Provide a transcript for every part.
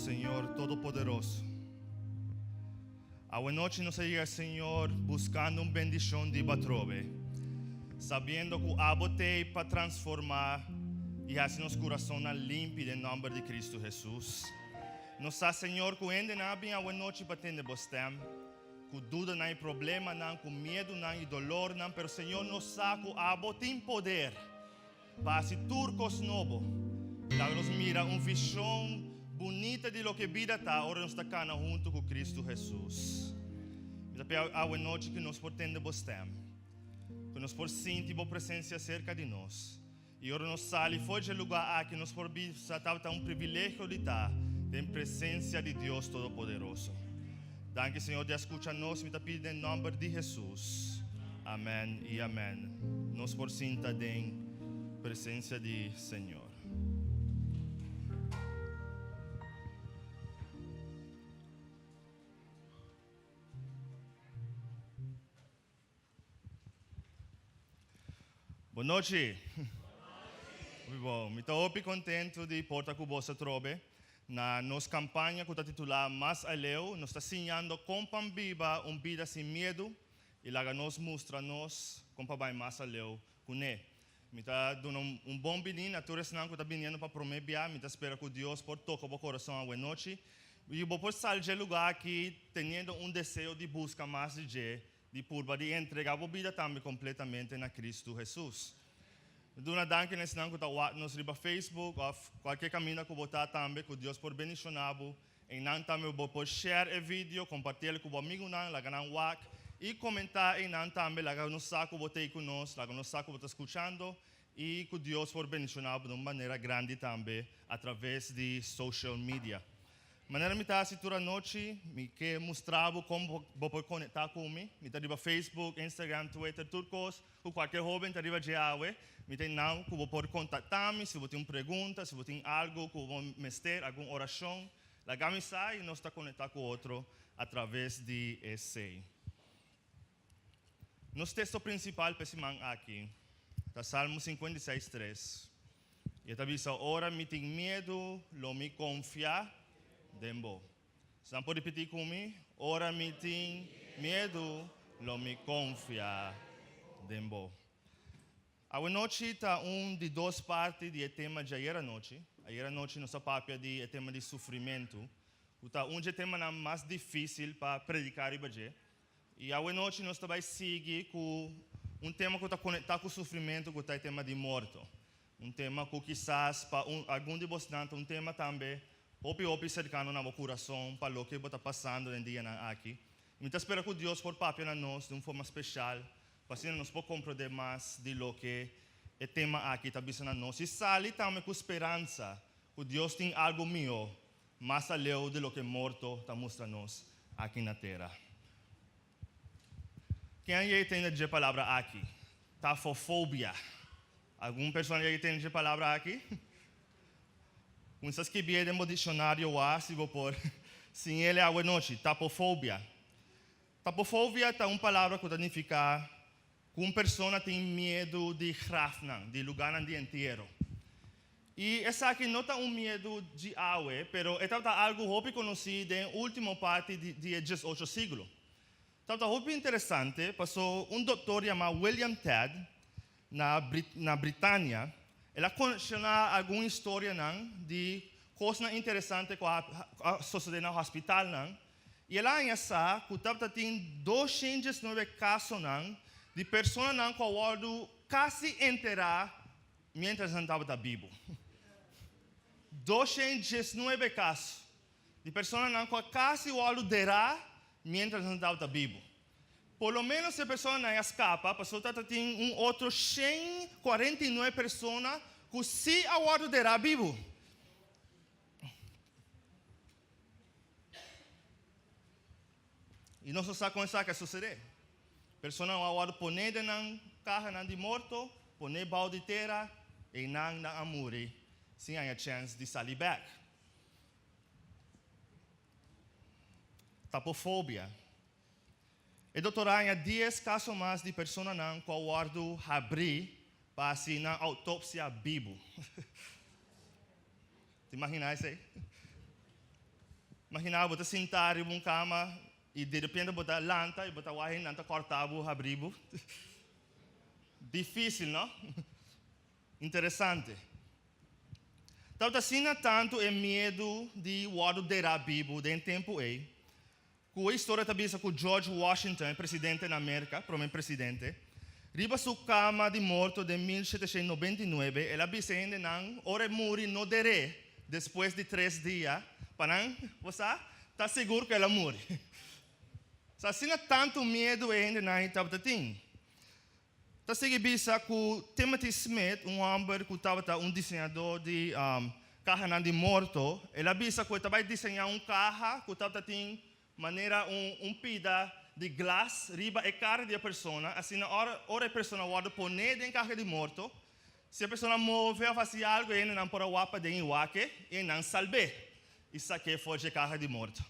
Señor Todopoderoso. Awe nochi nos a yega Señor buscando un bendicion di bo atrobe, sabiendo cu abo t'ey pa transforma y haci nos curasonnan limpi den nomber di Cristo Jesus. Nos sa Señor cu hendenan a bin awe nochi pa tende bo stem, cu dudanan y problemanan, cu miedunan y dolornan, pero Señor nos sa cu abo tin poder Pa hasi tur kos nobo. Laga nos mira un vishon bunita di loke bida ta ora nos ta kana huntu ku Kristu Hesus. Mi ta pidi awe nochi ku nos por tende bo stèm, ku nos por sinti bo presensia serka di nos. I ora nos sali for dje lugá aki nos por bisa tabata un privilegio di ta den presensia di Dios Todopoderoso. Danki Señor di a skucha nos, mi ta pidi den nòmber di Hesus. Amèn i amèn. Nos por sinta den presensia di Señor. Bon nochi. Hopi bon. Mi ta hopi contento di por ta cu boso atrobe na nos campaña cu ta titula Mas Aleu. Nos ta siñando con pa biba un bida sin miedu y laga nos mustra nos con pa bay mas aleu cu ne. Mi ta duna un bon bini na tur esnan cu ta biniendo pa prome bia. Mi ta spera cu Dios por toca bo corazon awe nochi y bo por sali dje lugar aki teniendo un deseo di busca mas di dje Di purba di entrega bo bida tambe completamente na Cristo Jesus. Mi duna danki na esnan cu ta wak nos riba Facebook of cualkier caminda cu bo ta tambe cu Dios por bendiciona bo. Eynan tambe bo por share e video, compartiel cu bo amigunan, laga nan wak y comenta eynan tambe, laga nos sa cu bo ta ey cu nos, laga nos sa cu bo ta scuchando y cu Dios por bendiciona bo di un manera grandi tambe a traves di social media. Manera mi ta hasi tur anochi, mi ke mustra bo kon bo por konektá ku mi. Mi ta riba Facebook, Instagram, Twitter, tur kos ku kualke hóben ta riba dje awe. Mi ta einan ku bo por kontaktá mi si bo tin un pregunta, si bo tin algu ku bo mester, algun orashon. Laga mi sa i nos ta konektá ku otro atraves di esei. Nos teksto prinsipal pa e siman aki ta Salmo 56, tres. I e ta bisa, Ora mi tin miedu, lo mi konfia den bo. Esnan por ripití ku mi? Ora mi tin miedu, lo mi konfia den bo. Awenochi ta un di dos parti di e tema dje ayer anochi. Ayer anochi nos a papia di e tema di sufrimentu, ku ta un dje temanan mas difísil pa prediká riba dje. I awenochi nos ta bai sigui ku un tema ku ta konektá ku sufrimentu, ku ta e tema di morto. Un tema ku kisas pa un algun di bosnan ta un tema tambe hopi hopi serkano na bo kurason pa loke bo ta pasando den dianan aki. I mi ta spera ku Dios por papia na nos di un forma speshal pa asina nos por komprondé mas di loke e tema aki ta bisa na nos i sali tambe ku speransa ku Dios tin algu mihó Mas aleu di loke morto ta mustra nos aki na tera. Ken a yei tende dje palabra aki? Tafofobia. Algun persona yei tende dje palabra aki? Kuminsá skibié den bo dikshonario wak si bo por siñ'el awe nochi. Tapofobia. Tapofobia ta un palabra ku ta nifiká ku un persona tin miedu di grafnan, di lugánan di entiero. I esaki no ta un miedu dji awe, pero e tabata algu hopi konosí den último parti di e diesocho siglo. Tabata hopi interesante paso un doktor yamá William Ted na na Britania, el a konshoná algun historianan di kosnan interesante ku a sosodé na hospitalnan I el a haña sa ku tabata tin 219 kasonan di personanan ku a wòrdu kasi enterá miéntras nan tabata bibu. 219 kaso di personanan ku a kasi wòrdu derá miéntras nan tabata bibu. Por lo ménos e personanan a skapa pasobra tabata tin un otro 149 persona ku sí a wòrdu derá bibu. I nos no sa kon esaki a susedé. Personanan a wòrdu poné den nan kahanan di morto, poné bou di tera, einan nan a muri sin haña chèns di sali bèk. Tapofobia. E doktor a haña dies kaso mas di personanan ku a wòrdu habrí pa hasi nan outopsia bibu. Te imaginá esei? Imaginá bo ta sintá riba un kama i derepente bo ta lanta i bo ta wak hendenan ta kòrta bo, habri bo. Difísil, no? Interesante. Tabata asina tantu e miedu di wòrdu derá bibu den tempu ei, ku e historia ta bisa ku George Washington, e presidente na Merka, promé presidente, riba su kama di morto den 1799, el a bisa e hendenan ora e muri no der'é despues di tres dia, pa nan, bo sa, ta sigur ku el a muri. Sa asina tantu miedu e hendenan ei tabata tin. Ta sigui bisa ku Timothy Smith, un hòmber ku tabata un diseñadó di kahanan di morto, el a bisa ku e ta bai diseñá un kaha ku tabata tin manera un un pida di glas riba e kara di e persona, asina ora ora e persona wòrdu poné den kaha di morto, si e persona move òf hasi algu e hendenan por a wak paden i wak e i nan salb'é i sak'é for dje kaha di morto.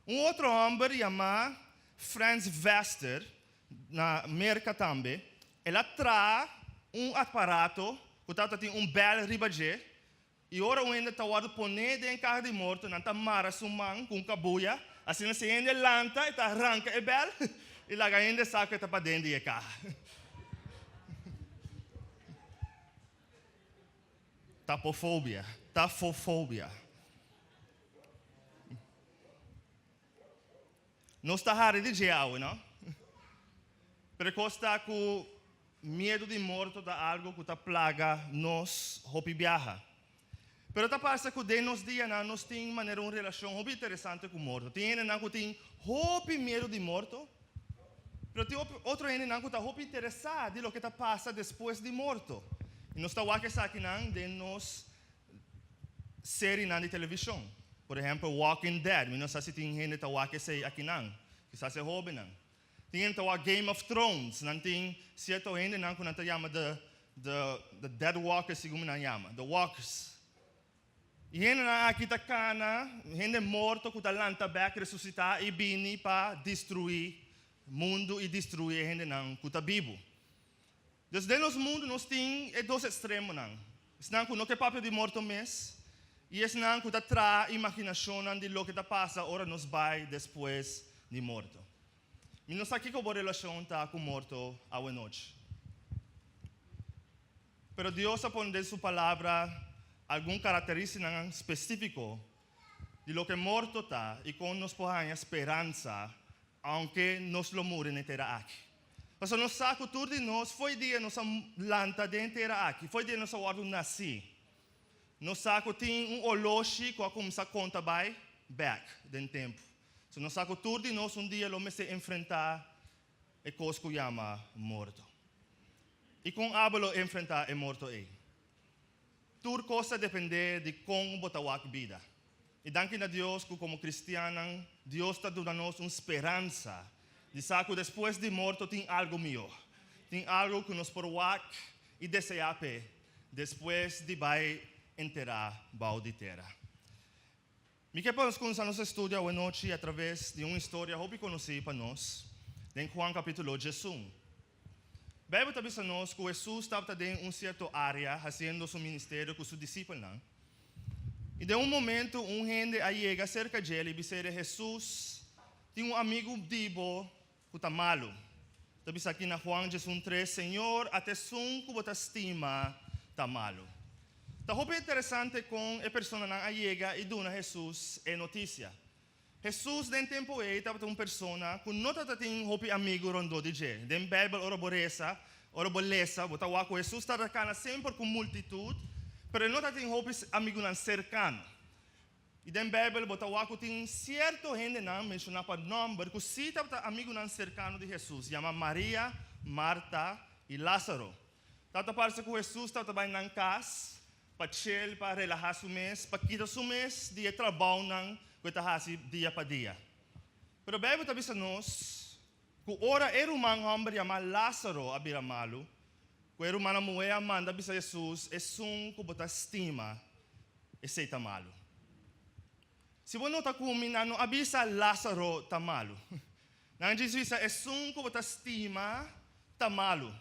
Un otro hòmber yamá Franz Vester Na Merka tambe, el a traha un aparato ku tabata tin un bèl riba dje, i ora un hende ta wòrdu poné den e kaha di morto, nan ta mara su man ku un kabuya, asina si e hende lanta e ta ranka e bèl i laga hende sa ku e ta paden di e kaha. Tapofobia, tafofobia. Nos ta hari di dje awe, no? Pero e kos ta ku miedu di morto ta algu ku ta plaga nos hopi biaha. Pero ta parse ku den nos dianan nos tin manera un relashon hopi interesante ku morto. Tin hendenan ku tin hopi miedu di morto, pero tin otro hendenan ku ta hopi interesá di loke ta pasa despues di morto. I nos ta wak esakinan den nos serinan di televishon. Por ehèmpel Walking Dead, mi no sa si tin hende ta wak esei akinan, kisas e hóbennan. Tin hende ta wak Game of Thrones, nan tin sierto hendenan ku nan ta yama the the the Dead Walkers segun mi nan yama, the Walkers. E hendenan aki ta kana, hende morto ku ta lanta bèk, resusitá i bini pa destruí mundu i destruí e hendenan ku ta bibu. Dus den nos mundu nos tin e dos ekstremonan, esnan ku no ke papia di morto mes i esnan ku ta traha imaginashonnan di loke ta pasa ora nos bai despues di morto. Mi no sa kiko bo relashon ta ku morto awenochi. Pero Dios a pone den su Palabra algun karakterístikanan spesífiko di loke morto ta i kon nos por haña speransa aunke nos lo muri na e tera aki. Pasobra nos sa ku tur di nos, fo'i dia nos a lanta den e tera aki, fo'i dia nos a wòrdu nasí, nos sa ku tin un oloshi ku a kuminsá konta bai bèk den tempu. So nos sa ku tur di nos un dia lo mester enfrentá e kos ku yama morto. I kon abo lo enfrentá e morto ei? Tur kos ta dependé di kon bo ta wak bida. I danki na Dios ku komo kristiannan Dios ta duna nos un speransa di sa ku despues di morto tin algu mihó. Tin algu ku nos por wak i deseá p'e despues di bai enterá bou di tera. Mi ke pa nos kuminsá nos estudio awenochi atraves di un historia hopi konosí pa nos den Juan kapítulo 11. Beibel ta bisa nos ku Hesus tabata den un sierto área hasiendo su ministerio ku su disipelnan. I den un momentu un hende a yega serka djel i bis'é, Hesus, tin un amigu di bo ku ta malu. Ta bisa aki na Juan 11 tres, Señor, ata esun ku bo ta stima ta malu. Ta hopi interesante kon e personanan a yega i duna Hesus e notisia. Hesus den tempu ei tabata un persona ku no tabata tin hopi amigu rondó di dje. Den Beibel ora bo resa, ora bo lesa, bo ta wak ku Hesus tabata kana semper ku multitut, pero e no tabata tin hopi amigunan serkano. I den Beibel bo ta wak ku tin sierto hendenan menshoná pa nòmber ku sí tabata amigunan serkano di Hesus, yama Maria, Marta i Lázaro. Tabata parse ku Hesus tabata bai nan kas pa chill, pa relahá su mes, pa kita su mes di e trabounan ku e ta hasi dia pa dia. Pero Beibel ta bisa nos ku ora e ruman hòmber yamá Lázaro a bira malu, ku e rumannan muhé a manda bisa Hesus, Esun ku bo ta stima, esei ta malu. Si bo nota ku mi, nan no a bisa Lázaro ta malu. Nan djis bisa, Esun ku bo ta stima ta malu.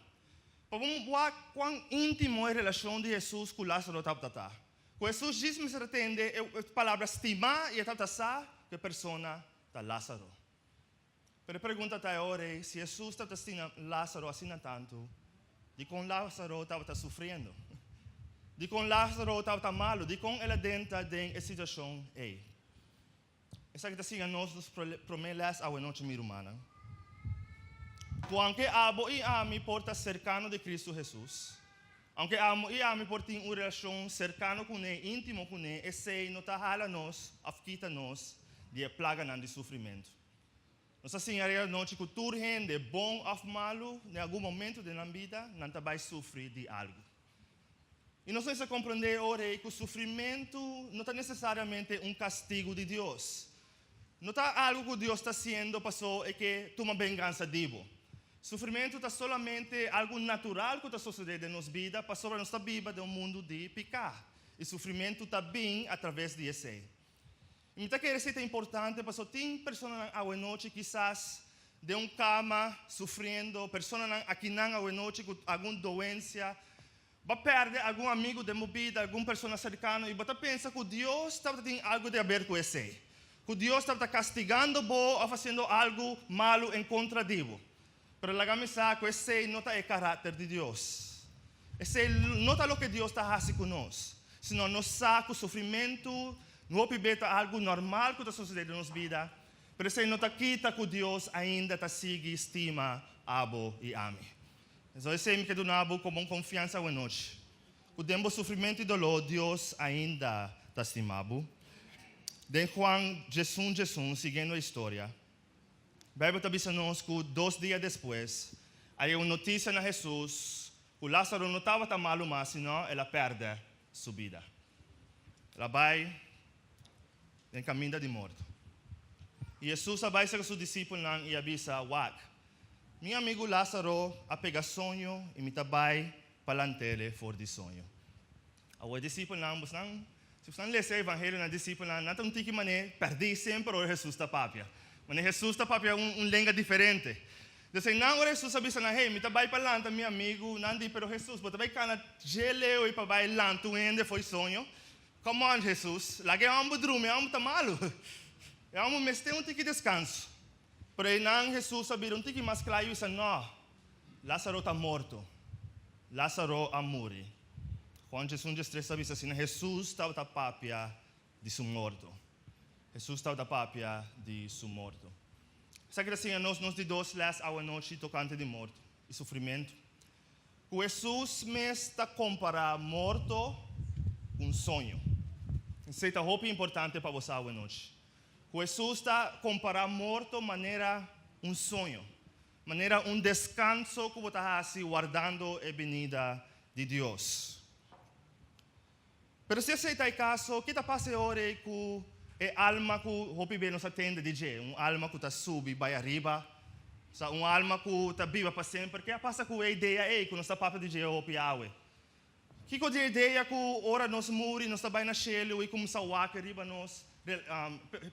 Pa bo wak kuan íntimo e relashon di Hesus ku Lázaro tabata ta. Ku Hesus djis mester a tende e palabra stimá i e tabata sa ku e persona ta Lázaro. Pero e pregunta ta e ora ei, si Hesus tabata stima Lázaro asina tantu, dikon Lázaro tabata sufriendo? Dikon Lázaro tabata malu? Dikon el a drenta den e situashon ei? Esaki ta siña nos nos promé lès awenochi, mi rumannan. Ku aunke abo i ami por ta serkano di Kristu Hesus, aunke amo i ami por tin un relashon serkano kuné, íntimo kuné, esei no ta hala nos òf kita nos di e plaganan di sufrimentu. Nos a siña riba anochi ku tur hende, bon òf malu, den algun momentu den nan bida, nan ta bai sufri di algu. I nos mester komprondé e ora ei ku sufrimentu no ta nesesariamente un kastigu di Dios. No ta algu ku Dios ta hasiendo paso e ke tuma bengansa di bo. Sufrimentu ta solamente algu natural ku ta sosodé den nos bida pasobra nos ta biba den un mundu di piká, i sufrimentu ta bin atraves di esei. I mi ta kere esei ta importante pasobra tin personanan awenochi kisas den un kama sufriendo, personanan akinan awenochi ku algun doensia, bo a pèrdè algun amigu den bo bida, algun persona serkano i bo ta pensa ku Dios tabata tin algu di haber ku esei, ku Dios tabata kastigando bo òf hasiendo algu malu en kontra di bo. Pero laga mi sa ku esei no ta e karakter di Dios. Esei no ta loke Dios ta hasi ku nos. Sino nos sa ku sufrimentu hopi be ta algu normal ku ta sosodé den nos bida, pero esei no ta kita ku Dios ainda ta sigui stima abo i ami. Enton esei mi ke duna bo komo un konfiansa awenochi, ku den bo sufrimentu i doló Dios ainda ta stima bo. Den Juan 11 11, siguiendo e historia, Bijbel ta bisa nos ku dos dia despues a yega un notisia na Hesus ku Lázaro no tabata malu mas sino el a pèrdè su bida. El a bai den kaminda di morto. I Hesus a bai serka su disipelnan i a bisa, Wak, mi amigu Lázaro a pega soño i mi ta bai pa lant'el for di soño. Awor e disipelnan, bosnan, si bosnan lesa e evangelio nan disipelnan, nan ta un tiki manera pèrdí semper ora Hesus ta papia. Manera Hesus ta papia un un lenga diferente. Entonces einan ora Hesus a bisa nan, Hey, mi ta bai pa lanta mi amigu, nan di, Pero Hesus, bo ta bai kana dje leu ei pa bai lanta un hende fo'i soño? Come on, Hesus, laga e hòmber drumi, e hòmber ta malu. E hòmber mester un tiki deskanso. Pero einan Hesus a bira un tiki mas kla i bisa, Nò, Lázaro ta morto. Lázaro a muri. Juan 11 13 ta bisa asina, Hesus tabata papia di su morto. Hesus tabata papia di su morto. Esaki ta siña nos nos di dos lès awanochi tokante di morto i sufrimentu. Ku Hesus mes ta kompará morto ku un soño. Esei ta hopi importante pa bo sa awanochi. Ku Hesus ta kompará morto manera un soño. Manera un deskanso ku bo ta hasi wardando e binida di Dios. Pero si esei ta e kaso, ke ta pasa e ora ei ku e alma ku hopi be nos a tende di dje, un alma ku ta subi bai ariba, osea un alma ku ta biba pa semper, ke a pasa ku e idea ei ku nos ta papia di dje hopi awe? Kiko di e idea ku ora nos muri nos ta bai na shelu i kuminsá wak riba nos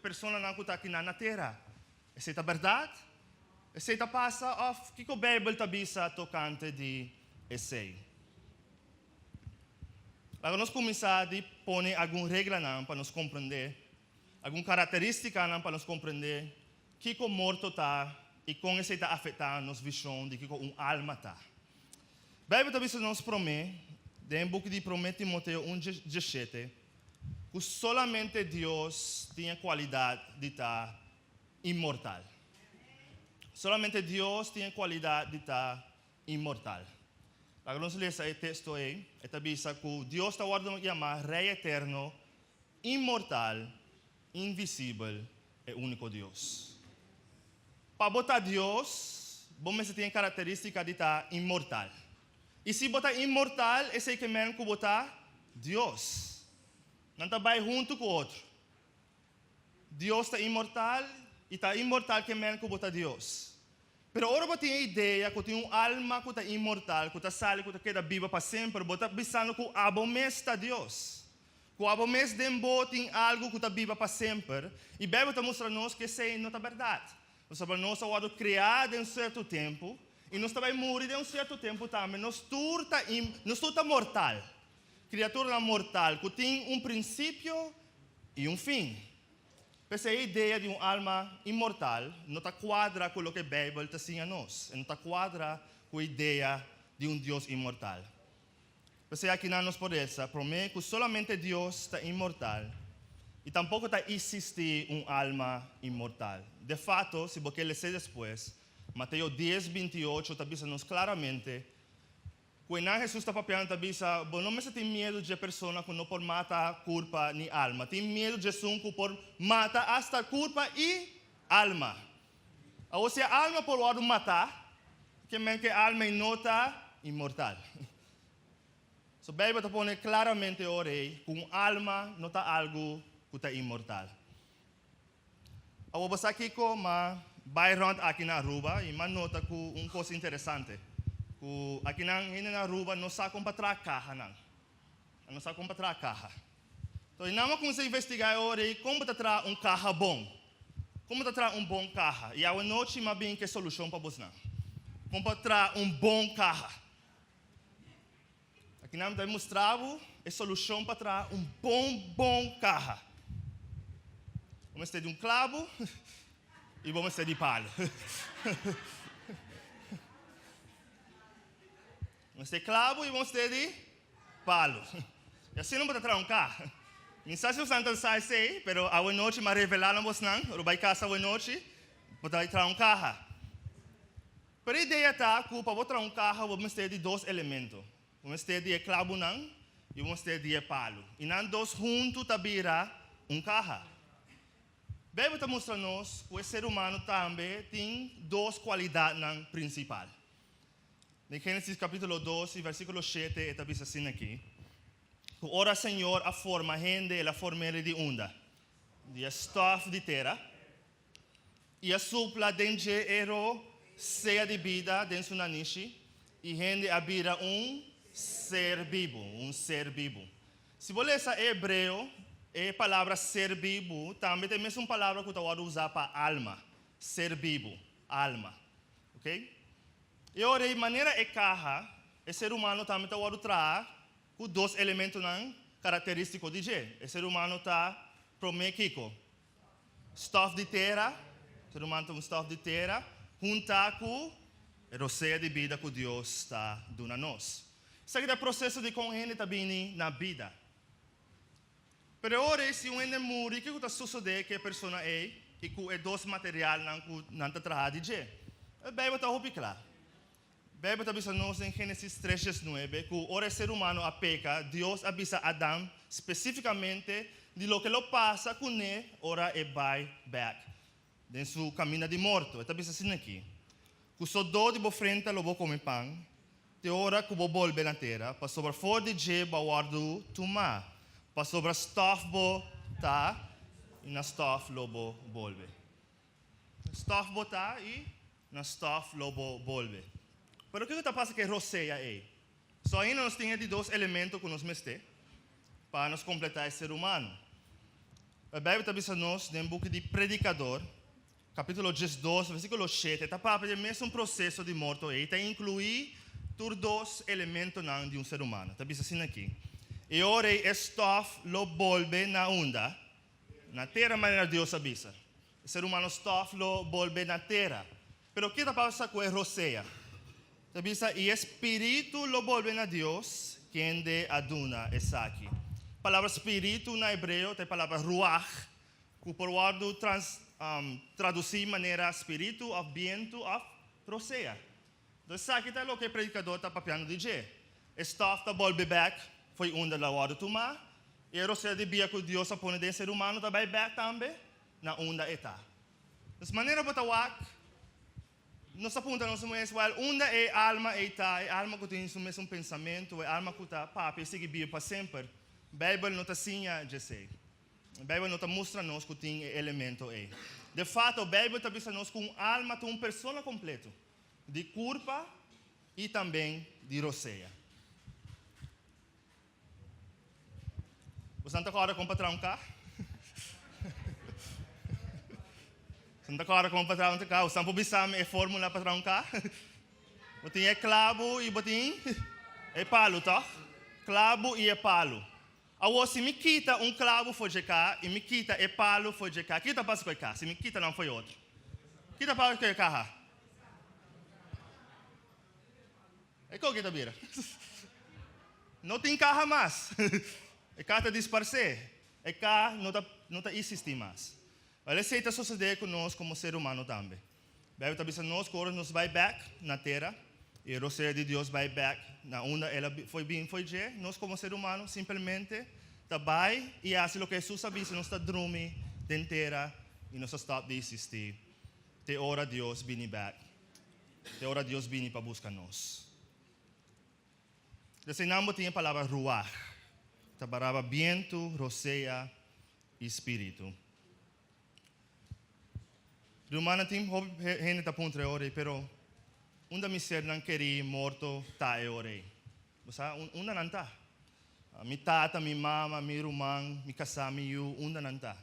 personanan ku ta akinan na tera? Esei ta bèrdat? Esei ta pasa òf kiko Beibel ta bisa tokante di esei? Laga nos kuminsá di pone algun reglanan pa nos komprendé, algun karakterístikanan pa nos komprendé kiko morto ta i kon esei ta afektá nos vishon di kiko un alma ta. Beibel ta bisa nos promé, den e buki di Promé Timoteo un diesshete, ku solamente Dios tin e kualidat di ta inmortal. Solamente Dios tin e kualidat di ta inmortal. Laga nos lesa e teksto ei. E ta bisa ku Dios ta wòrdu yamá Rei eterno, inmortal, invisibel, e úniko Dios. Pa bo ta Dios, bo mester tin e karakterístika di ta inmortal. I si bo ta inmortal, esei ke men ku bo ta Dios. Nan ta bai huntu ku otro. Dios ta inmortal i ta inmortal ke men ku bo ta Dios. Pero ora bo tin e idea ku tin un alma ku ta inmortal, ku ta sali, ku ta keda biba pa semper, bo ta bisando ku abo mes ta Dios. Ku abo mes den bo tin algu ku ta biba pa semper. I Beibel ta mustra nos ku esei no ta bèrdat. Pasobra nos a wòrdu kreá den un sierto tempu, i nos ta bai muri den un sierto tempu tambe. Nos tur ta nos tur ta mortal. kriaturanan mortal ku tin un prinsipio i un fin. P'esei e idea di un alma inmortal no ta kuadra ku loke Beibel ta siña nos. E no ta kuadra ku e idea di un Dios inmortal. P'esei akinan nos por resa promé ku solamente Dios ta inmortal i tampoko ta isistí un alma inmortal. De fakto, si bo ke les'é despues, Mateo dies, 28 ta bisa nos klaramente Ku enan Hesus ta papiando ta bisa, Bo no mester tin miedu dje persona ku no por mata kurpa ni alma. Tin miedu dj'esun ku por mata asta kurpa i alma. Awor si e alma por wòrdu matá, ke men ku e alma ei no ta inmortal. So Beibel ta pone klaramente ora ei ku un alma no ta algu ku ta inmortal. Awor bo sa kiko? Ma bai rond aki na Aruba y m'a nota cu un cos interesante, cu akinan hende na Aruba no sa con pa traha cahanan. Nan no sa con pa traha caha. Entonces nan a cuminsa investiga e ora ey con bo ta traha un caha bon. Con bo ta traha un bon caha. Y awe nochi m'a bin cu e solucion pa bosnan. Con pa traha un bon caha. Akinan mi ta mustra bo e solushon pa traha un bon bon kaha. Bo mester di un klabu i bo mester di palu. Bo mester klabu i bo mester di palu. I asina bo ta traha un kaha. Mi sa si bosnan ta sa esei, pero awe nochi mi a revelá na bosnan, ora bo bai kasa awe nochi, bo ta bai traha un kaha. Pero e idea ta ku pa bo traha un kaha bo mester di dos elemento. Bo mester di e klabunan i bo mester di e palu. I nan dos huntu ta bira un kaha. Beibel ta mustra nos ku e ser humano tambe tin dos kualidatnan prinsipal. Den Génesis kapítulo 2 i versíkulo 7 e ta bisa asina aki, ku ora Señor a forma hende el a form'el di unda? Di e stòf di tera. I a supla den dje e ro sea di bida den su nanishi, i hende a bira un ser bibu, un ser bibu. Si bo lesa e hebreo, e palabra ser bibu tambe ta e mesun palabra ku ta wòrdu usá pa alma, ser bibu, alma. Oke? E ora ei, manera e kaha, e ser humano tambe ta wòrdu traha ku dos elementonan karakterístiko di dje. E ser humano ta promé kiko? Stof di tera, ser humano ta un stof di tera, huntá ku e rosea di bida ku Dios ta duna nos. Esaki ta e proseso di kon hende ta bini na bida. Pero e ora ei, si un hende muri, kiko ta sosodé ku e persona ei i ku e dos materialnan ku nan ta traha di dje? E Beibel ta hopi kla. Beibel ta bisa nos den Génesis tres diesnuebe ku ora e ser humano a peka, Dios a bisa Adam spesífikamente di loke lo pasa kuné ora e bai bèk den su kaminda di morto. E ta bisa asina aki, Ku sodó di bo frenta lo bo kome pan te ora ku bo bolbe na tera, pasobra for di dje bo a wòrdu tumá, pasobra stòf bo ta i na stòf lo bo bolbe. Stòf bo ta i Na stòf lo bo bolbe. Pero kiko ta pasa ku e rosea ei? So ainda nos tin e di dos elemento ku nos mester pa nos kompletá e ser humano. E Beibel ta bisa nos den buki di Predikador, kapítulo 12, versíkulo 7, ta papia di e mesun proseso di morto ei, ta inkluí tur dos elementonan di un ser humano. Ta bisa asina aki, E ora ei e stòf lo bolbe na unda? Na tera manera Dios a bisa. E ser humano stof lo bolbe na tera. Pero ke ta pasa ku e rosea? Ta bisa, I e spiritu lo bolbe na Dios, kende a duna esaki. Palabra spiritu na hebreo ta e palabra ruach, ku por wòrdu tradusí manera spiritu òf bientu òf rosea. Enton esaki ta loke e predikador ta papiando di dje. E stòf ta bolbe bèk fo'i unda el a wòrdu tumá, i e rosea di bia ku Dios a pone den e ser humano ta bai bèk tambe na unda e ta. Dus manera bo ta wak, nos ta puntra nos mes, wèl, unda e alma ei ta, e alma ku tin su mesun pensamentu, e alma ku ta papia i sigui biba pa semper? Beibel no ta siña djesei. Beibel no ta mustra nos ku tin e elemento ei. De fato, Beibel ta bisa nos ku un alma ta un persona kompleto, di kurpa i tamben di rosea. Bosan ta kòrda kon pa traha un kar? Bosan ta kòrda kon pa traha un kar? Bosan por bisa mi e fórmula pa traha un kar? Bo tin e klabu i bo tin e palu, tòg? Klabu i e palu. Awor, si mi kita un klabu for dje kaha i mi kita e palu for dje kaha, kiko ta pasa ku e kaha si mi kita nan for e otro? Kiko ta pasa ku e kaha? E koke ta bira. No tin kaha mas. E kaha ta disparsé. E kaha no ta no ta isistí mas. Wèl esei ta sosodé ku nos komo ser humano tambe. Beibel ta bisa nos ku ora nos bai bèk na tera i e rosea di Dios bai bèk na unda el a foi bin foi dje, nos komo ser humano simpelmente ta bai i hasi loke Hesus a bisa, nos ta drumi den tera i nos ta stòp di isistí te ora Dios bini bèk, te ora Dios bini pa buska nos. Desei nan bo tin e palabra ruach, ta baraba bientu, rosea i spiritu. Rumannan tin hopi hende ta puntra e ora ei, pero unda mi sernan kerí morto ta e ora ei? Bo sa unda nan ta? Mi tata, mi mama, mi ruman, mi kasá, mi yu, unda nan ta?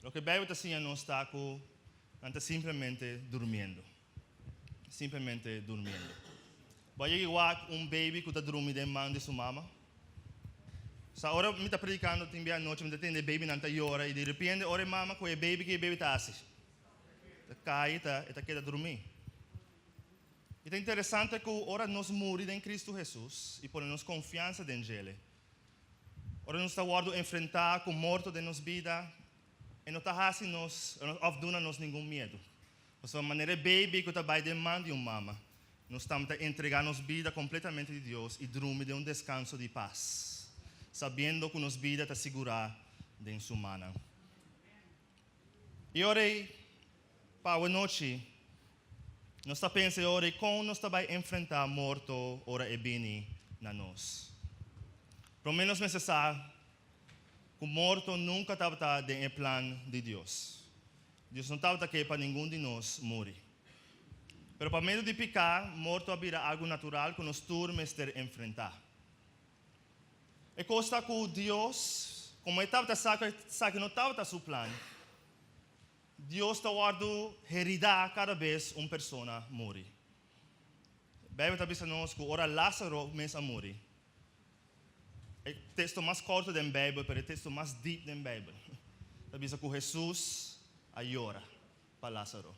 Loke Bijbel ta siña nos ta ku nan ta simplemente durmiendo. Simplemente durmiendo. Bo a yega i wak un baby ku ta drumi den man di su mama? Sa ora mi ta predikando tin bia anochi mi ta tende e babynan ta yora i di repente ora e mama ku e baby ke e baby ta hasi? Ta kai ta e ta keda drumí. I ta interesante ku ora nos muri den Kristu Hesus i pone nos konfiansa den djele, ora nos ta wòrdu enfrentá ku morto den nos bida, e no ta hasi nos òf duna nos ningun miedu. Pasobra manera e baby ku ta bai den man di un mama, nos tambe ta entregá nos bida kompletamente di Dios i drumi den un deskanso di pas, sabiendo ku nos bida ta sigurá den Su mannan. I ora ei, pa awanochi, nos ta pensa e ora ei kon nos ta bai enfrentá morto ora e bini na nos. Promé nos mester sa ku morto nunka tabata den e plan di Dios. Dios no tabata ke pa ningun di nos muri. Pero pa medio di piká, morto a bira algu natural ku nos tur mester enfrentá. E kos ta ku Dios, komo e tabata sa ku esaki no tabata su plan, Dios ta wòrdu heridá kada bes un persona muri. Beibel ta bisa nos ku ora Lázaro mes a muri, E teksto mas korto den Beibel, pero e teksto mas dip den Beibel, ta bisa ku Hesus a yora pa Lázaro.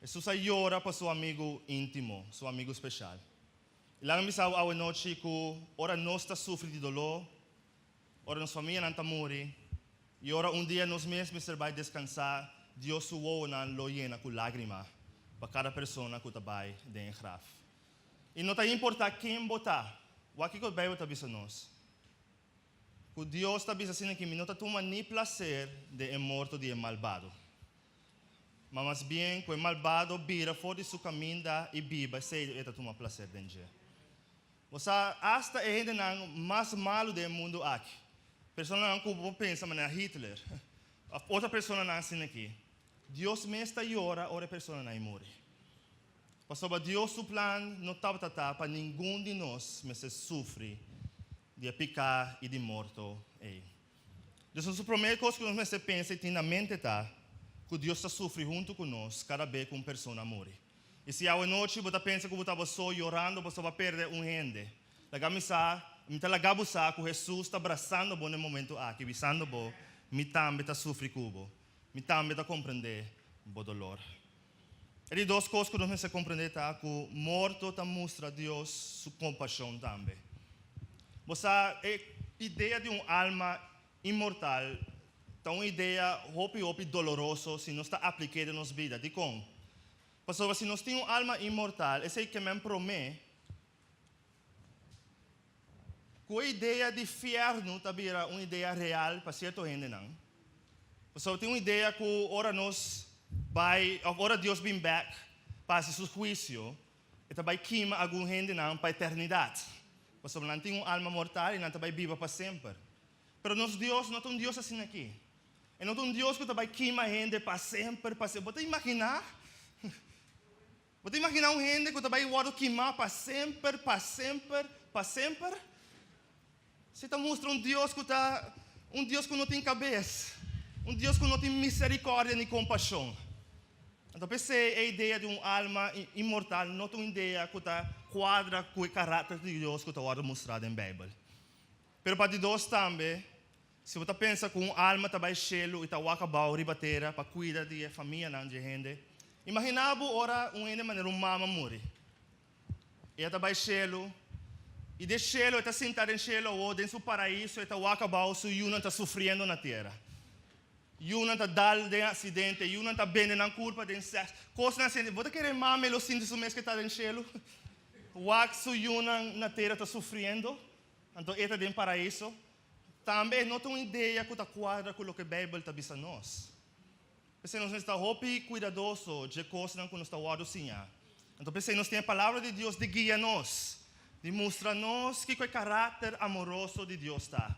Hesus a yora pa su amigu íntimo, su amigu speshal. I laga mi bisa bo awe nochi ku ora nos ta sufri di doló, ora nos famianan ta muri, i ora un dia nos mes mester bai deskansá, Dios su wowonan lo yena ku lágrima pa kada persona ku ta bai den e graf. I no ta importá ken bo ta. Wak kiko Beibel ta bisa nos. Ku Dios ta bisa asina ki mi no ta tuma ni plaser den e morto di e malbado. Ma mas bien ku e malbado bira for di su kaminda i biba esei e ta tuma plaser den dje. Bo sa asta e hendenan mas malu den e mundu aki, personanan ku bo pensa manera Hitler òf otro personanan asina aki, Dios mes ta yora ora e personanan ei muri. Pasobra Dios su plan no tabata ta pa ningun di nos mester sufri di e piká i di morto ei. Dus nos promé kos ku nos mester pensa i tin na mente ta ku Dios ta sufri huntu ku nos kada be ku un persona muri. I si awanochi bo ta pensa ku bo tabata so yorando pasobra bo a pèrdè un hende, laga mi sa, mi ta laga bo sa ku Hesus ta brasando bo na e momentu aki, bisando bo, Mi tambe ta sufri ku bo. Mi tambe ta komprendé bo dolor. E di dos kos ku nos mester komprendé ta ku morto ta mustra Dios su kompashon tambe. Bo sa, e idea di un alma inmortal ta un idea hopi hopi doloroso si nos ta aplik'é den nos bida. Dikon? Pasobra si nos tin un alma inmortal, esei ke men promé ku e idea di fièrnu ta bira un idea real pa sierto hendenan. Pasobra tin un idea ku ora nos bai òf ora Dios bin bèk pa hasi su huisio, e ta bai kima algun hendenan pa eternidat, pasobra nan tin un alma mortal i nan ta bai biba pa semper. Pero nos Dios no ta un Dios asina aki. E no ta un Dios ku ta bai kima hende pa semper, pa semper. Bo ta imaginá? Bo ta imaginá un hende ku ta bai wòrdu kimá pa semper, pa semper, pa semper? Si ta mustra un Dios ku ta un Dios ku no tin kabes, un Dios ku no tin miserikòrdia ni kompashon. Anto p'esei e idea di un alma inmortal no ta un idea ku ta kuadra ku e karakter di Dios ku ta wòrdu mustrá den Beibel. Pero pa di dos tambe, si bo ta pensa ku un alma ta bai shelu i ta wak abou riba tera pa kuida di e famianan dje hende, imaginá bo ora un hende manera un mama muri. E ta bai shelu, i den shelu e ta sinta den shelu awor, den su paraiso e ta wak abou su yunan ta sufriendo na tera. Yunan ta dal den aksidente, yunan ta bende nan kurpa den sèks, kosnan asina. Bo ta kere mama lo sinti su mes ke ta den shelu? Wak su yunan na tera ta sufriendo, anto e ta den paraiso. Tambe e no ta un idea ku ta kuadra ku loke Beibel ta bisa nos. P'esei nos mester ta hopi kuidadoso dje kosnan ku nos ta wòrdu siñá. Anto p'esei nos tin e Palabra di Dios di guia nos, di mustra nos kiko e karakter amoroso di Dios ta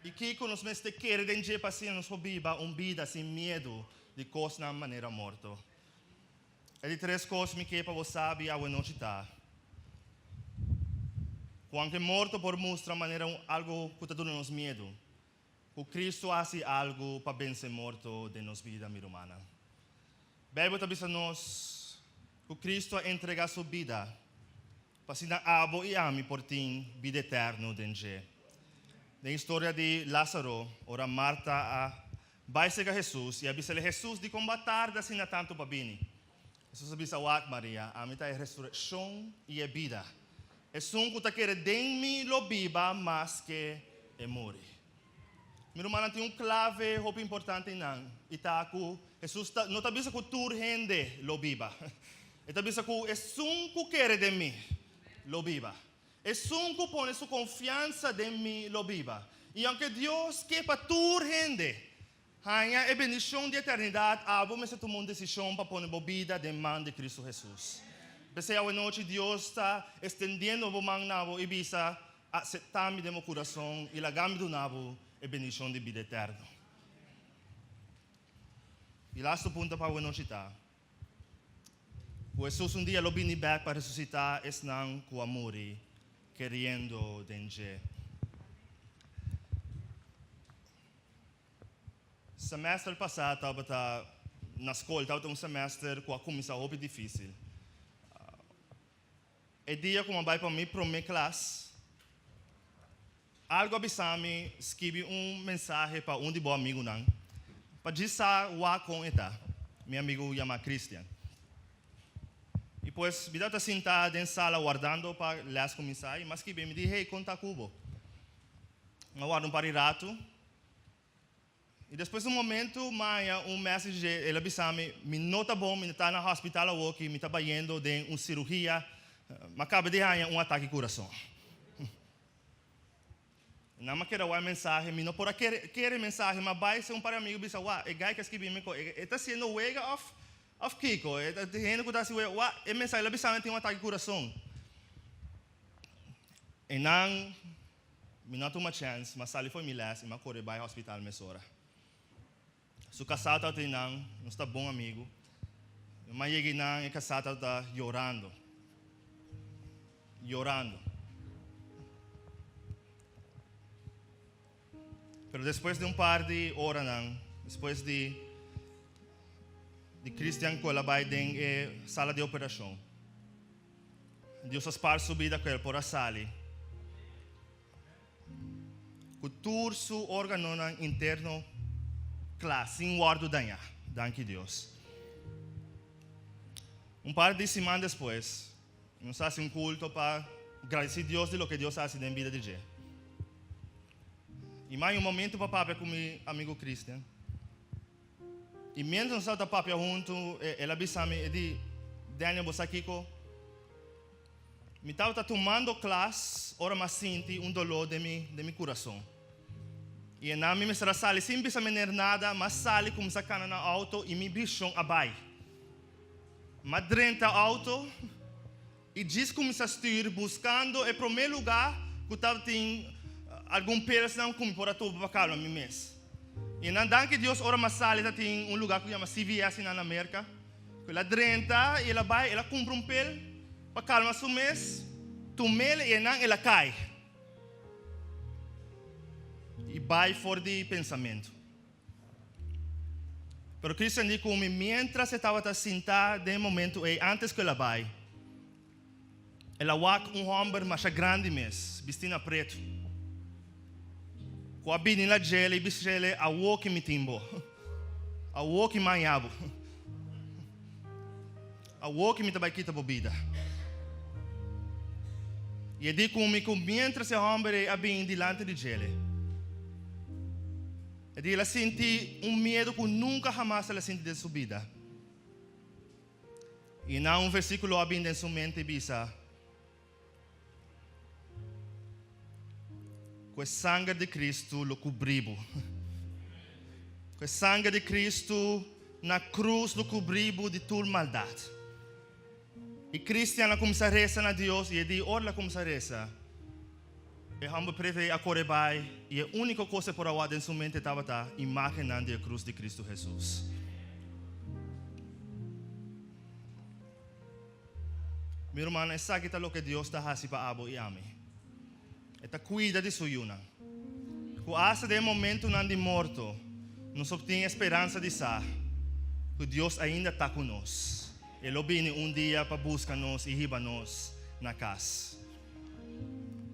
i kiko nos mester kere den dje pa asina nos por biba un bida sin miedu di kosnan manera morto. E di tres kos mi ke pa bo sabi awenochi ta ku anke morto por mustra manera un algu ku ta duna nos miedu, Ku Kristu a hasi algu pa bense morto den nos bida, mi rumannan. Beibel ta bisa nos ku Kristu a entregá su bida pa asina abo i ami por tin bida eterno den dje. Den historia di Lázaro, ora Marta a bai serka Hesus i a bis'el, Hesus, dikon bo a tarda asina tantu pa bini? Hesus a bisa, Wak, Maria, ami ta e resurekshon i e bida. Esun ku ta kere den mi lo biba maske e muri. Mi rumannan, tin un klave hopi importante einan, i ta ku Hesus ta no ta bisa ku tur hende lo biba. E ta bisa ku esun ku kere den mi lo biba. Esun ku pone su konfiansa den mi lo biba. I aunke Dios ke pa tur hende Haña e bendishon di eternidat, abo mester tuma un desishon pa pone bo bida den man di Kristu Hesus. P'esei awenochi Dios ta estendiendo bo man na bo i bisa, Aseptá mi den bo kurason i laga mi duna bo e bendishon di bida eterno. I lastu punto pa awenochi ta, ku Hesus un dia lo bini bèk pa resusitá esnan ku a muri keriendo den dje. Semester pasá tabata na skol, tabata un semester ku a kuminsá hopi difísil. E dia ku mi a bai pa mi promé klas, algu a bisa mi skibi un mensahe pa un di bo amigunan pa djis sa wak kon e ta. Mi amigu yama Christian. I pues mi tabata sintá den sala wardando pa lès kuminsá i mi a skibi, mi di, Hey, kon ta ku bo? Mi a warda un par di ratu i despues di un momentu mi a haña un message dje, el a bisa mi, Mi no ta bon, mi ta na hospital awoki, mi ta bayendo den un sirugia, mi a kaba di haña un atake kurason. Nan mi a keda wak e mensahe, mi no por a kere kere e mensahe, mi a bai se un par di amigu bisa, Wak, e guy ke a skibi mi ko, e ta hasiendo wega òf òf kiko? E ta hende ku ta hasi wega, wak e mensahe, el a bisa mi tin un atake kurason. E nan. Mi no a tuma chèns, m'a sali for mi lès i m'a kore bai hospital mesora. Su kasá tabata einan, nos ta bon amigu. M'a yega einan, e kasá tabata yorando, yorando. Pero despues di un par di oranan, despues di di Christian ku el a bai den e sala di operashon, Dios a spar su bida ku el por a sali ku tur su organonan interno kla sin wòrdu dañá. Danki Dios. Un par di siman despues, nos a hasi un kulto pa gradisí Dios di loke Dios a hasi den bida di dje. I mai un momentu pa papia ku mi amigu Christian. I mientras nos tabata papia huntu, el a bisa mi, e di, Daniel, bo sa kiko? Mi tabata tumando klas ora mi a sinti un doló den mi, den mi kurason. I enan mi mester a sali sin bisa meneer nada, mi a sali kuminsá kana na outo i mi bishon a bai. Mi a drenta outo i djis kuminsá stuur buskando e promé lugá ku tabatin algun pelsnan ku mi por a topa pa kalma mi mes. I nan danki Dios ora mi a sali ta tin un lugá ku yama CVS einan na Merka. Ku el a drenta i el a bai, el a kumpra un pel pa kalma su mes, tum'el i einan el a kai. I bai for di pensamentu. Pero Christian di ku mi miéntras e tabata sintá den e momentu ei ántes ku el a bai, el a wak un hòmber masha grandi mes, bistí na pretu, ku a bini na djele i bisa djele, Awor ki mi tin bo. Awor ki mi a haña bo. Awor ki mi ta bai kita bo bida. I e di ku mi ku miéntras e hòmber ei a bini dilanti di djele, e di el a sinti un miedu ku nunka hamas el a sinti den su bida. I na un versíkulo a bini den su mente i bisa, Ku e sanger di Kristu lo kubrí bo. Ku e sanger di Kristu na krus lo kubrí bo di tur maldat. I Christian a kuminsá resa na Dios i e di ora el a kuminsá resa, e hòmber pretu ei a kore bai i e úniko kos e por a wak den su mente tabata imágennan di e krus di Kristu Hesus. Mi rumannan, esaki ta loke Dios ta hasi pa abo i ami. E ta kuida di su yunan. Ku asta den e momentunan di morto, nos por tin e speransa di sa ku Dios ainda ta ku nos. E lo bini un dia pa buska nos i hiba nos na kas.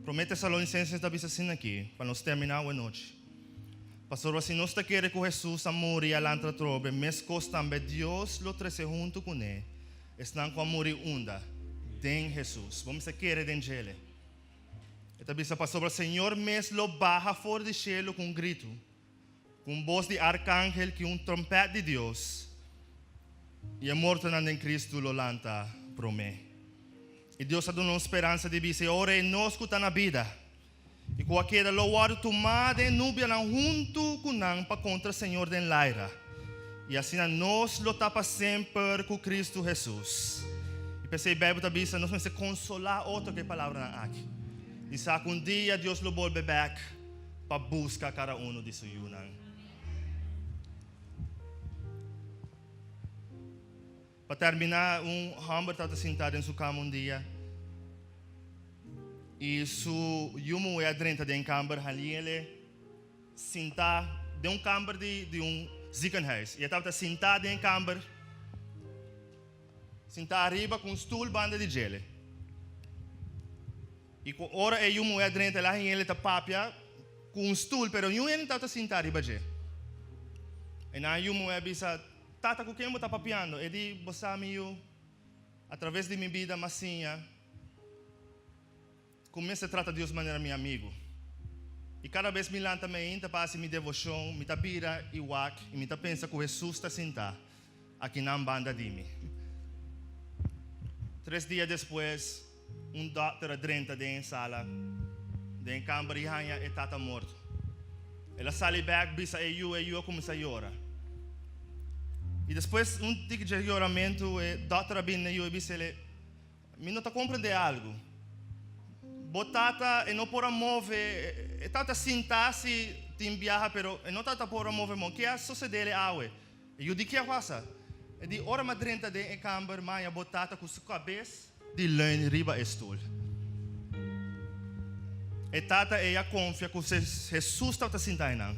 Promé Tesalonisenses ta bisa asina aki, pa nos terminá awe nochi. Pasobra si nos ta kere ku Hesus a muri i a lanta atrobe, meskos tambe Dios lo trese huntu kuné Esnan ku a muri unda? Den Hesus. Bo mester kere den djele. E ta bisa, Pasobra Señor mes lo baha for di shelu ku un gritu, ku un bos di arkangel ki un trompèt di Dios, i e mortonan den Kristu lo lanta promé. I Dios a duna un speransa di bisa, i ora e nos ku ta na bida i ku a keda lo wòrdu tumá den e nubianan huntu ku nan pa kontra Señor den laira, i asina nos lo ta pa semper ku Kristu Hesus. I p'esei Beibel ta bisa nos mester konsolá otro ku e palabranan aki, di sa ku un dia Dios lo bolbe bèk pa buska kada unu di su yunan. Pa terminá, un hòmber tabata sintá den su kama un dia i su yu muhé a drenta den kamber haliele sintá den un kamber di di un ziekenhuis. I e tabata sintá den e kamber, sintá ariba ku un stul banda di djele. I ku ora e yu muhé a drenta el a hañ'el ta papia ku un stul, pero niun hende tabata sintá riba dje. E nan yu muhé a bisa, Tata, ku ken bo ta papiando? E di, Bo sa, mi yu, atraves di mi bida m'a siña ku mester trata Dios manera mi amigu. I kada bes mi lanta meinta pa hasi mi devoshon, mi ta bira i wak i mi ta pensa ku Hesus ta sintá akinan banda di mi. Tres dia despues, un dòkter a drenta den e sala, den e kamber i haña e tata morto. El a sali bèk bisa e yu, e yu a kuminsá yora. I despues un tiki dje yoramentu, e dòkter a bini na e yu i bisa el, Mi no ta komprendé algu. Bo tata e no por a move, e tabata sintá si tin biaha pero e no tabata por a move mon. Ke a sosede el awe? E yu di ke a pasa? E di ora m'a drenta den e kamber m'a haña bo tata ku su kabes di leun riba e stul. E tata ei a konfia ku Hesus tabata sinta einan.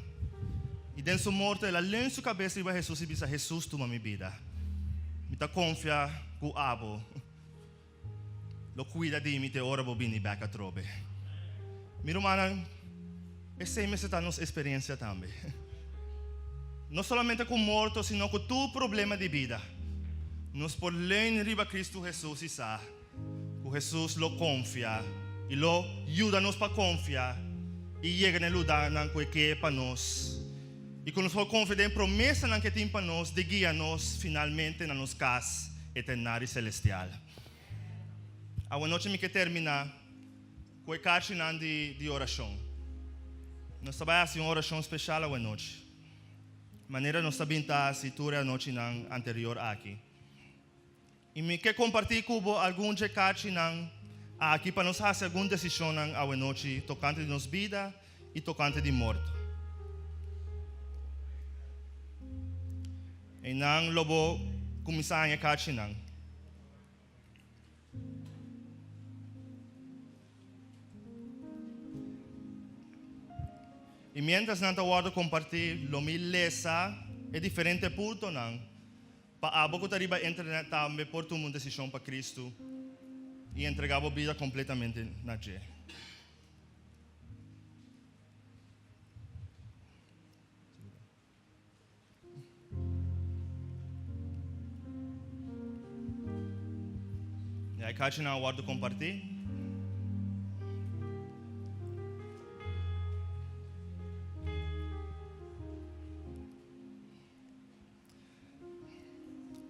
I den su morto el a leun su kabes riba Hesus i bisa, Hesus tuma mi bida. Mi ta konfia ku abo lo kuida di mi te ora bo bini bèk atrobe. Mi rumannan, esei mester ta nos esperiensia tambe. No solamente ku morto, sino ku tur problema di bida. Nos por leun riba Kristu Hesus i sa ku Hesus lo konfia i lo yuda nos pa konfia i yega na e lugarnan ku e ke pa nos. I ku nos por konfia den e promesanan ku e tin pa nos di guia nos finalmente na nos kas eternar i selestial. Awanochi mi ke terminá ku e karchinan di orashon. Nos ta bai hasi un orashon speshal awanochi, manera nos ta bin ta hasi tur e anochinan anterior aki. I mi ke kompartí ku bo algun dje karchinan aki pa nos hasi algun desishonnan awanochi tokante di nos bida i tokante di morto. Einan lo bo kuminsá haña karchinan. I miéntras nan ta wòrdu kompartí, lo mi lesa. e diferente puntonan pa abo ku ta riba internet tambe por tuma un desishon pa Kristu i entregá bo bida kompletamente na dje. Ya e kachinan a wòrdu kompartí.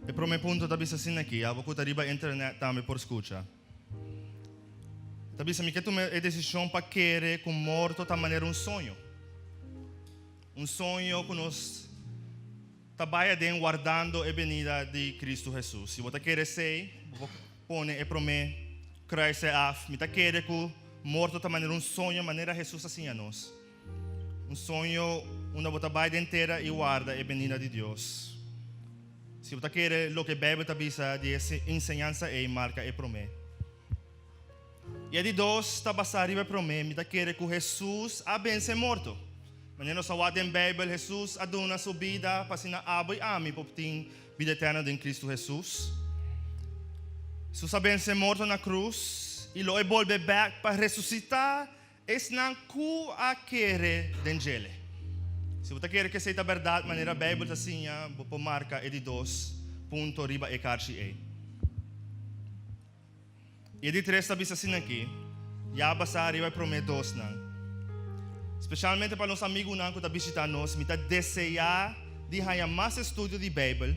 E promé punto ta bisa asina aki, abo ku ta riba internet tambe por skucha. Ta bisa mi ke tuma e desishon pa kere ku morto ta manera un soño. Un soño ku nos ta bai aden wardando e benida di Kristu Hesus. Si bo ta kere esei, bo por pone e promé kruis ei af. Mi ta kere ku morto ta manera un soño manera Hesus a siña nos. Un soño unda bo ta bai den tera i warda e benida di Dios. Si bo ta kere loke Beibel ta bisa di e enseñansa ei, marka e promé. I e di dos ta basá riba e promé, mi ta kere ku Hesus a bense morto. Manera nos a wak den Beibel, Hesus a duna su bida pa asina abo i ami por tin bida eterno den Kristu Hesus. Hesus a bense morto na krus i lo e bolbe bèk pa resusitá Esnan ku a kere den djele. Si bo ta kere ku esei ta bèrdat manera Beibel ta siña, bo por marka e di dos punto riba e karchi ei. I e di tres ta bisa asina aki, Ya basá riba e promé dosnan. Spesialmente pa nos amigunan ku ta bishitá nos, mi ta deseá di haña mas estudio di Beibel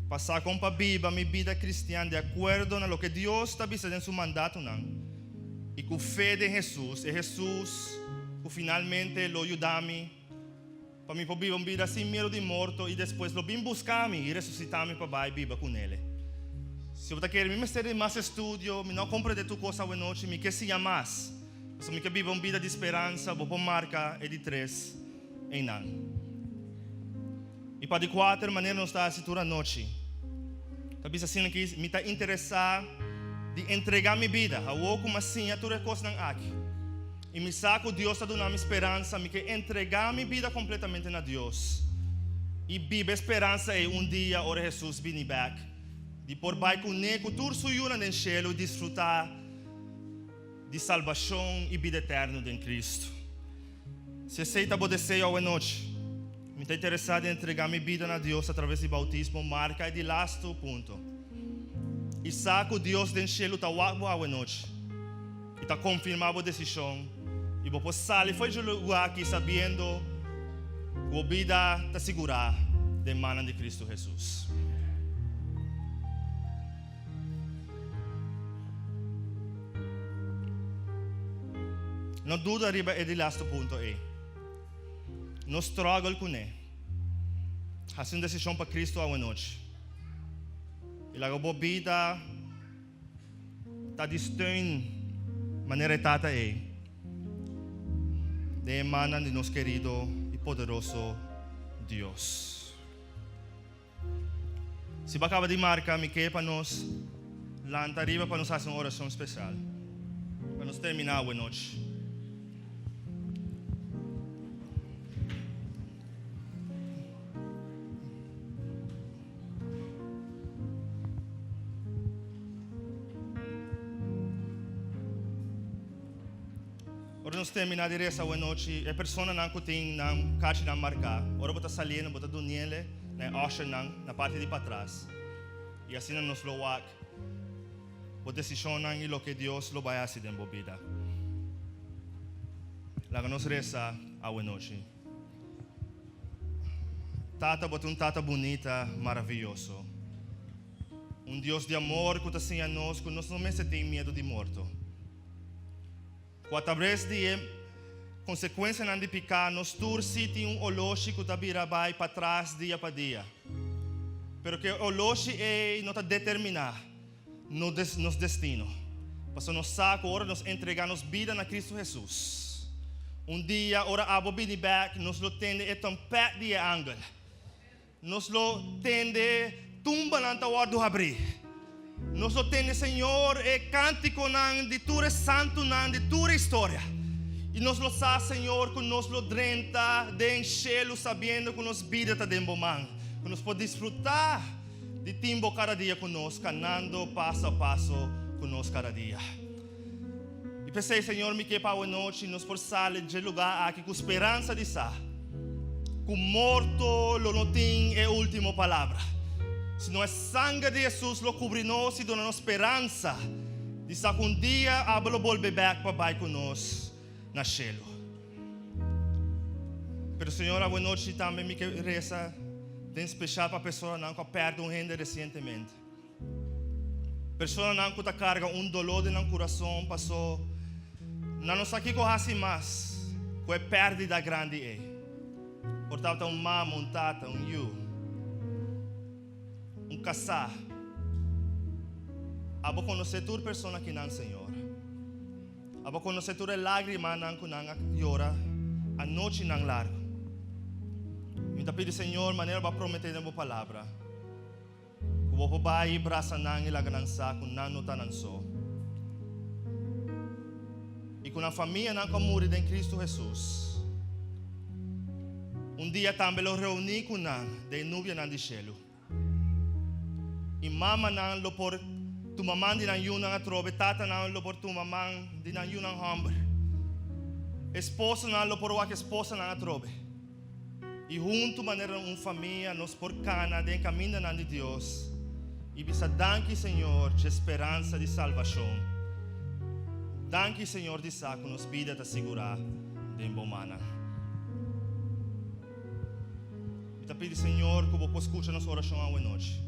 pa sa kon pa biba mi bida kristian di akuerdo na loke Dios ta bisa den su mandatonan. I ku fe den Hesus, e Hesus ku finalmente lo yuda mi pa mi por biba un bida sin miedu di morto i despues lo bin buska mi i resusitá mi pa bai biba ku nele. Si bo ta kere mi mester di mas estudio, mi no a komprendé tur kos awenochi, mi ke siña mas, pasobra mi ke biba un bida di speransa, bo por marka e di tres einan. I pa di kuater, manera nos ta hasi tur anochi, ta bisa asina ki mi ta interesá di entregá mi bida. Awor ku mi a siña tur e kosnan aki i mi sa ku Dios ta duna mi speransa, mi ke entregá mi bida kompletamente na Dios i biba e speransa ei un dia ora Hesus bini bèk, di por bai kuné ku tur su yunan den shelu i disfrutá di salbashon i bida eterno den Kristu. Si esei ta bo deseo awenochi, mi ta interesá den entregá mi bida na Dios atraves di boutismo, marka e di lastu punto. I sa ku Dios den shelu ta wak bo awenochi i ta konfirmá bo desishon i bo por sali for dje lugá aki sabiendo ku bo bida ta sigurá den mannan di Kristu Hesus. No duda riba e di lastu punto ei. No struggle kuné. Hasi un desishon pa Kristu awenochi. I laga bo bida ta di steun manera e Tata ei den e mannan di nos kerido i poderoso Dios. Si bo a kaba di marka, mi ke pa nos lanta riba pa nos hasi un orashon spesial pa nos terminá awe nochi. Ora nos terminá di resa awe nochi, e personanan ku tin nan kachinan marká, ora bo ta saliendo bo ta duniele na e ushernan na parti di patras. I asina nos lo wak bo desishonnan i loke Dios lo bai hasi den bo bida. Laga nos resa awe nochi. Tata, bo ta un Tata bunita, maraviyoso. Un Dios di amor ku ta siña nos ku nos no mester tin miedu di morto. Ku atraves di e konsekuensianan di piká, nos tur sí tin un oloshi ku ta bira bai patras dia pa dia. Pero ku e oloshi ei no ta determiná nos destino, pasobra nos sa ku ora nos entregá nos bida na Kristu Hesus, un dia ora abo bini bèk, nos lo tende e tòmpèt di e angel. Nos lo tende tumbanan ta wòrdu habrí. Nos lo tende, Señor, e kantikonan di tur e santunan di tur e historia. I nos lo sa, Señor, ku nos lo drenta den shelu sabiendo ku nos bida ta den bo man, ku nos por disfrutá di tin bo kada dia ku nos, kanando paso a paso ku nos kada dia. I p'esei, Señor, mi ke pa awenochi nos por sali dje lugá aki ku speransa di sa ku morto lo no tin e último palabra, sino e sanger di Hesus lo kubri nos i duna nos speransa di sa ku un dia abo lo bolbe bèk pa bai ku nos na shelu. Pero Señor, awenochi tambe mi ke resa den speshal pa personanan ku a pèrdè un hende resientemente. Personanan ku ta karga un doló den nan kurason paso nan no sa kiko hasi mas ku e pèrdida grandi ei. Por tabata un mama, un tata, un yu, un kasá. Abo konosé tur persona kinan, Señor. Abo konosé tur e lágrimanan ku nan a yora anochinan largu. Mi ta pidi, Señor, manera bo a prometé den bo Palabra, Ku bo por bai i brasa nan i laga nan sa ku nan no ta nan so. I ku nan famianan ku a muri den Kristu Hesus, un dia tambe lo reuní ku nan den e nubianan di shelu. I mamanan lo por tuma man di nan yunan atrobe, tatanan lo por tuma man di nan yunan hòmber, esposonan lo por wak esposanan atrobe. I huntu manera un famia nos por kana den e kamindanan di Dios i bisa danki Señor dje speransa di salbashon. Danki Señor di sa ku nos bida ta sigurá den bo mannan. Mi ta pidi Señor ku bo por skucha nos orashon awenochi.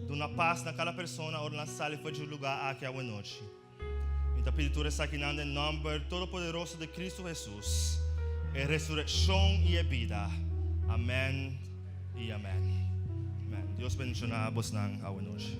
Duna pas na kada persona ora nan sali for dje lugá aki awenochi. Mi ta pidi tur esakinan den nòmber todopoderoso di Kristu Hesus, e resurekshon i e bida. Amèn i amèn. Amèn. Dios bendishoná bosnan awe nochi.